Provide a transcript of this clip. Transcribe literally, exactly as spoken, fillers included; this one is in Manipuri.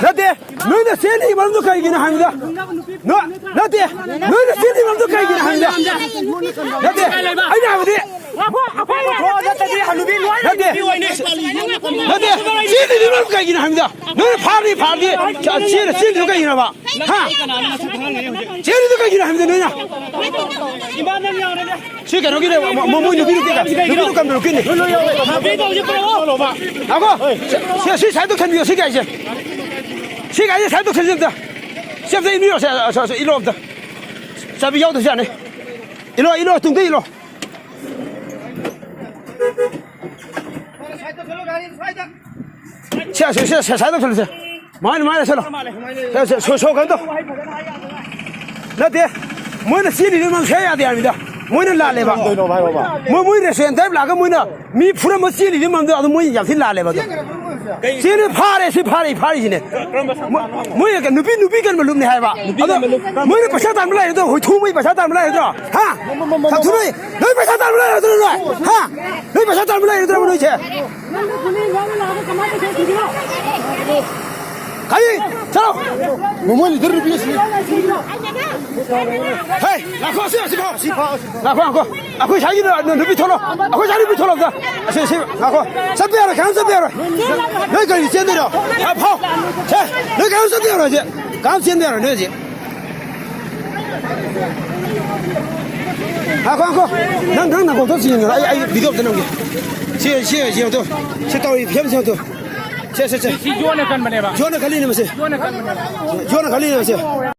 ꯅꯠꯇꯦ, ꯅꯣꯏꯅ ꯆꯦꯜꯂꯤ ꯃꯔꯝꯗꯣ ꯀꯩꯒꯤꯅꯣ ꯍꯥꯏꯕꯗ? ꯅꯣ-, ꯅꯠꯇꯦ, ꯅꯣꯏꯅ ꯆꯦꯜꯂꯤ ꯃꯔꯝꯗꯣ ꯀꯩꯒꯤꯅꯣ ꯍꯥꯏꯕꯗ? ꯅꯠꯇꯦ, ꯑꯩꯅ ꯍꯥꯏꯕꯗꯤ, ꯅꯠꯇꯦ, ꯅꯠꯇꯦ, ꯆꯦꯜꯂꯤꯗꯨ ꯃꯔꯝ ꯀꯩꯒꯤꯅꯣ ꯍꯥꯏꯕꯗ? ꯅꯣꯏꯅ ꯐꯥꯔꯤ, ꯐꯥꯔꯤ, ꯆꯦꯜꯂꯤ, ꯆꯦꯜꯂꯤꯗꯨ ꯀꯩꯒꯤꯅꯣꯕ? ꯍꯥ? ꯆꯦꯜꯂꯤꯗꯨ ꯀꯩꯒꯤꯅꯣ ꯍꯥꯏꯕꯗ ꯅꯣꯏꯅ? ꯁꯤ ꯀꯩꯅꯣꯒꯤꯅꯦ, ꯃ-, ꯃ-, ꯃꯣꯏ ꯅꯨꯄꯤꯗꯨ ꯀꯩꯀꯥ, ꯅꯨꯄꯤꯗꯨ ꯀꯝꯗꯧꯔꯛꯀꯦꯅꯦ? ꯉꯥꯏꯈꯣ꯫ ꯁꯤ, ꯁꯤ, ꯁꯤ ꯁꯥꯏꯗ ꯇꯧꯁꯟꯕꯤꯌꯣ, ꯁꯤ ꯒꯥꯔꯤꯁꯦ꯫ ꯁꯤ ꯒꯥꯔꯤꯁꯦ ꯁꯥꯏꯗ ꯇꯧꯁꯟꯕꯤꯌꯣ ꯑꯝꯇ꯫ ꯁꯤ ꯑꯝꯇ ꯏꯟꯕꯤꯔꯣ, ꯁꯦ, ꯑ, ꯁꯦ, ꯁꯦ, ꯏꯜꯂꯣ ꯑꯝꯇ꯫ ꯆꯥꯕꯤ ꯌꯥꯎꯗ꯭ꯔꯁꯨ ꯌꯥꯅꯤ꯫ ꯏꯜꯂꯣ, ꯏꯜꯂꯣ, ꯇꯨꯡꯗ ꯏꯜꯂꯣ꯫ ꯁꯦ, ꯁꯦ, ꯁꯦ, ꯁꯦ, ꯁꯥꯏꯗ ꯇꯧꯁꯜꯂꯨꯁꯦ꯫ ꯃꯥꯅꯦ, ꯃꯥꯅꯦ, ꯆꯠꯂꯣ꯫ ꯁꯦ, ꯁꯦ, ꯁꯣ-, ꯁꯣ-, ꯀꯩꯅꯣ ꯇꯧ꯫ ꯅꯠꯇꯦ, ꯃꯣꯏꯅ ꯆꯦꯜꯂꯤꯗꯨ ꯃꯥꯡꯁꯦ ꯌꯥꯗꯦ ꯍꯥꯏꯕꯅꯤꯗ꯫ ꯃꯣꯏꯅ ꯂꯥꯜꯂꯦꯕ꯫ ꯀꯩꯅꯣ ꯍꯥꯏꯌꯣꯕ꯫ ꯃꯣꯏ, ꯃꯣꯏ restaurant type ꯂꯥꯛꯑꯒ ꯃꯣꯏꯅ ꯃꯤ ꯐꯨꯔꯝꯕ ꯆꯦꯜꯂꯤꯗꯨ ꯃꯥꯡꯗꯣ ꯑꯗꯨ ꯃꯣꯏ ꯌꯥꯝ ꯊꯤꯅ ꯂꯥꯜꯂꯦꯕ ꯑꯗꯣ꯫ ꯆꯦꯜꯂꯤ ꯐꯥꯔꯦ, ꯁꯤ ꯐꯥꯔꯦ, ꯐꯥꯔꯤꯁꯤꯅꯦ꯫ ꯃꯣꯏ, ꯃꯣꯏ ꯅꯨꯄꯤ, ꯅꯨꯄꯤ ꯀꯟꯕ ꯂꯨꯞꯅꯤ ꯍꯥꯏꯕ꯫ ꯑꯗꯣ ꯃꯣꯏꯅ ꯄꯩꯁꯥ ꯇꯥꯟꯕ ꯂꯥꯛꯏꯗꯣ, ꯍꯣꯏꯊꯨ ꯃꯣꯏ ꯄꯩꯁꯥ ꯇꯥꯟꯕ ꯂꯥꯛꯏꯗꯣ꯫ ꯍꯥ? ꯊꯥꯊꯨ ꯅꯣꯏ, ꯅꯣꯏ ꯄꯩꯁꯥ ꯇꯥꯟꯕ ꯂꯥꯛꯏꯗꯣ ꯅꯣꯏ? ꯍꯥ? ꯅꯣꯏ ꯄꯩꯁꯥ ꯇꯥꯟꯕ ꯂꯥꯛꯏꯗꯣ ꯅꯣꯏꯁꯦ? ꯀꯔꯤ? ꯆꯠꯂꯣ! ꯃꯣꯃꯣꯟ ꯂꯤꯇꯔ ꯅꯨꯄꯤ ꯑꯁꯤ꯫ ꯍꯦ, ꯂꯥꯛꯈꯣ, ꯑꯁꯤ, ꯑꯁꯤ ꯐꯥꯎ, ꯑꯁꯤ ꯐꯥꯎ, ꯑꯁꯤ ꯐꯥꯎ꯫ ꯂꯥꯛꯈꯣ, ꯂꯥꯛꯈꯣ꯫ ꯑꯩꯈꯣꯏ ꯁ꯭ꯋꯥꯏꯒꯤ ꯅꯨ-, ꯅꯨꯄꯤ ꯊꯣꯛꯂꯣ꯫ ꯑꯩꯈꯣꯏ ꯁ꯭ꯋꯥꯏ ꯅꯨꯄꯤ ꯊꯣꯛꯂꯣ ꯑꯝꯇ꯫ ꯑꯁꯤ, ꯑꯁꯤ, ꯂꯥꯛꯈꯣ꯫ ꯆꯠꯄ ꯌꯥꯔꯣꯏ, ꯀꯅꯥꯝ ꯆꯠꯄ ꯌꯥꯔꯣꯏ꯫ ꯅꯣꯏ ꯀꯔꯤ ꯆꯦꯟꯗꯣꯏꯅꯣ? ꯐꯥꯎ, ꯐꯥꯎ꯫ ꯁꯦ, ꯅꯣꯏ ꯀꯅꯥꯝ ꯆꯠꯄ ꯌꯥꯔꯣꯏ ꯍꯧꯖꯤꯛ꯫ ꯀꯅꯥꯝ ꯆꯦꯟꯕ ꯌꯥꯔꯣꯏ ꯅꯣꯏ ꯍꯧꯖꯤꯛ꯫ ꯉꯥꯏꯈꯣ, ꯉꯥꯏꯈꯣ꯫ ꯅꯪ, ꯅꯪ ꯅꯀꯣꯛꯇꯣ ꯁꯤ ꯌꯦꯡꯉꯣ꯫ ꯑꯩ, ꯑꯩ video ꯑꯝꯇ ꯅꯝꯒꯦ꯫ ꯁꯤ, ꯁꯤ, ꯁꯤ ꯌꯦꯡꯉꯣ ꯇꯨ꯫ ꯁꯤ ꯇꯧꯔꯤ ꯐꯤꯕꯝꯁꯦ ꯌꯦꯡꯉꯣ ꯇꯨ꯫ ꯁꯦ, ꯁꯦ, ꯁꯦ꯫ ꯁꯤ ꯌꯣꯟꯅ ꯀꯟꯕꯅꯦꯕ꯫ ꯌꯣꯟꯅ ꯈꯜꯂꯤꯅꯦ ꯃꯁꯦ꯫ ꯌꯣꯟꯅ ꯀꯟꯕꯅꯦꯕ꯫ ꯌꯣꯟꯅ ꯈꯜꯂꯤꯅꯦ ꯃꯁꯦ꯫